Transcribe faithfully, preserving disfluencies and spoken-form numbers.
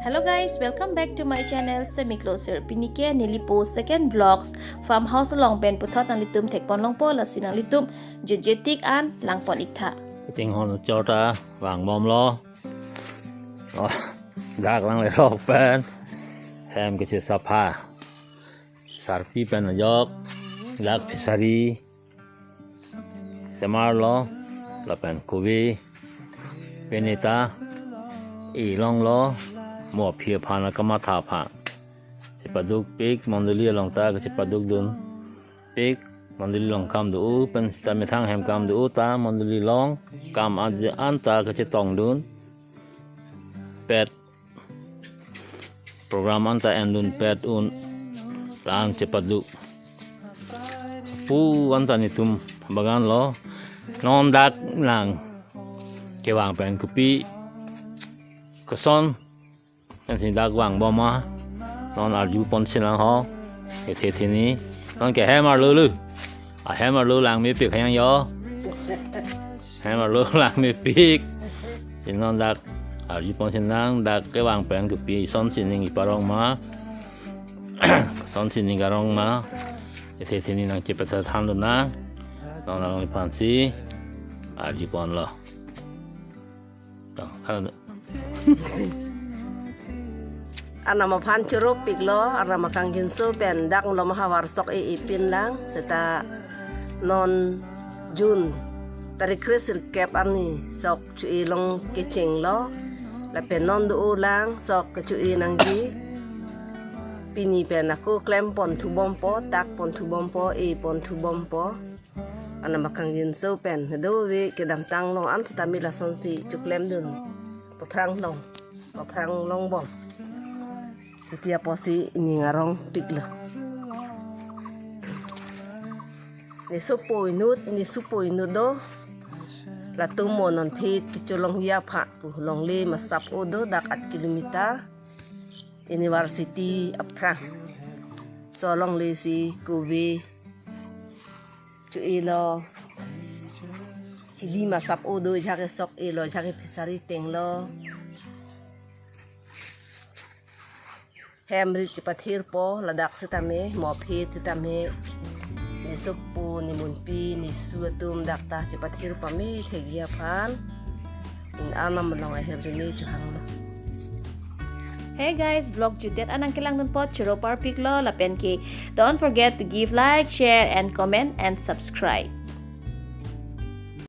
Hello guys, welcome back to my channel Semi Closer. Pini ke neli po second vlogs farmhouse along pen puthot nanglitum thekpon longpo, lasi nanglitum jutje tik an langpon iktha. Ting hon chota vang bomlo. Oh, dak lang le rok pen. Hem kechesapha. Sarpi pen ajok. Dak fishery. Semarlo, lapen kove, penita, ilonglo, mo aphi aphan akamatha aphan. Chepaduk pik, mondoli along ta, chepaduk dun pik, mondoli along kam do-o, pen sita methang hem kam do-o ta, mondoli along, kam aja anta kachetong dun, pet, program anta endun pet un, lang chepaduk. Pu anta netum bagan lo, non dak nang kevang pen kopi, koson, pensi dak vang bom ma, non arjupon sinang ho, kethe thini, non ke hem arlo lo, a hem arlo lang mepik hayang yo, hem arlo lang mepik, si non dak arjupon sinang, dak kevang pen kopi, son sining iparong ma, son sining karong ma, kethe thini nang chepetha than lo nang, non along iphansi arjupon lo. Tong, halo. Arnam aphan choro piklo, arnam akangjinso pen dak lom havar sok e ipin lang, seta non June tarik kre sirkep arni sok chu-e long kechenglo, lapen non do-o lang sok kechu-e nangji, pini pen ako klem pon thu bompo, tak pon thu bompo, e pon thu bompo. Arnam akangjinso pen, do ve kedamtang long an sitame lasonsi chuklem dun. Paphrang long, paphrang long bom. Titi apotsi ining arong piklo. Ne sopo inut, ne sopo inut do. Latum mo non phet kecholong ya pha pu longle masap o do dak at kilometer. University aphrang. So longle si kove. Chu-elo. Hidi masap o do jake sok elo, jake fishery tenglo. Hem rit chepathirpo, ladak sitame, mo phet sitame. Ne sopo, ne munpi, ne su atum dak ta chepathir pame thegi aphan. In arnam along ahirjume chuhanglo. Hey guys, vlog jutdet an nangkelangdun apot choro parpiklo lapen ke. Don't forget to give like, share and comment and subscribe.